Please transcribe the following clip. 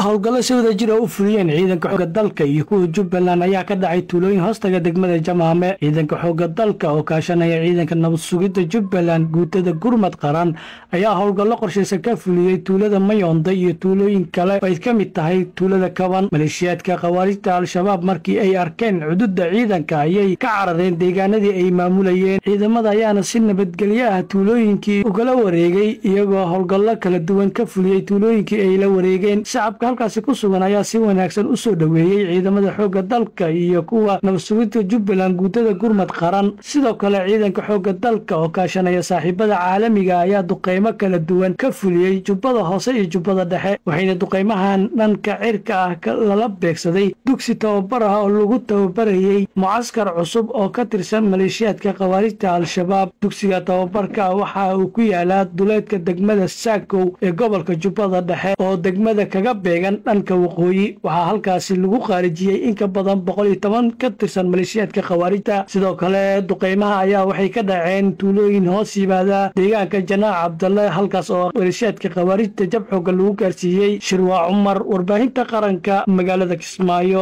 Howlgallo si wada jir ah u fuliyeen ciidanka xoogga dalka iyo kuwa Jubbaland ayaa ka dhacay tuulooyin hoostaga degmada Jamaame. Ciidanka xoogga dalka oo kaashanaya ciidanka nabad sugidda Jubbaland guutada gurmad qaran ayaa howlgallo qorshaysan ka fuliyey tuulada Mayoonda iyo tuulooyin kale oo ay ka mid tahay tuulada Kaban. Maleeshiyaadka khawaarijta Al-Shabaab markii ay arkeen cududda ciidanka ayay ka carareen deegaanadii ay maamulayeen. Ciidamada ayaana si nabadgelyo ah tuulooyinkii ugala wareegay, iyagoo howlgallo kala duwan ka fuliyey tuulooyinkii ay la wareegeen. Shacabka halkaasi ku sugan ayaa si wanaagsan u soo dhoweeyey ciidamada xoogga dalka iyo kuwa nabad sugidda Jubbaland guutada gurmad qaran. Sidoo kale ciidanka xoogga dalka oo kaashanaya saaxiibada caalamiga ayaa duqeymo kala duwan ka fuliyey Jubbada Hoose iyo Jubbada Dhexe, waxayna duqeymahan dhanka cirka ah lala beegsaday dugsi tababar ah oo lagu tababarayey mucaskar cusub oo ka tirsan maleeshiyaadka khawaarijta Al-Shabaab. Dugsiga tababarka waxa uu ku yaalaa duleedka degmada Saakow ee gobolka Jubbada Dhexe oo degmada kaga beegan dhanka waqooyi. Waxaa halkaasi lagu khaarijiyey in ka badan 110 ka tirsan maleeshiyaadka khawaarijta. Sidoo kale duqeymaha ayaa waxay ka dhaceen tuulooyin hoos yimaada deegaanka Janaac Cabdalle, halkaas oo maleeshiyaadka khawaarijta jab xoogga lagu gaarsiiyey. Shirwaa Cumar, warbaahinta qaranka, magaalada Kismaayo.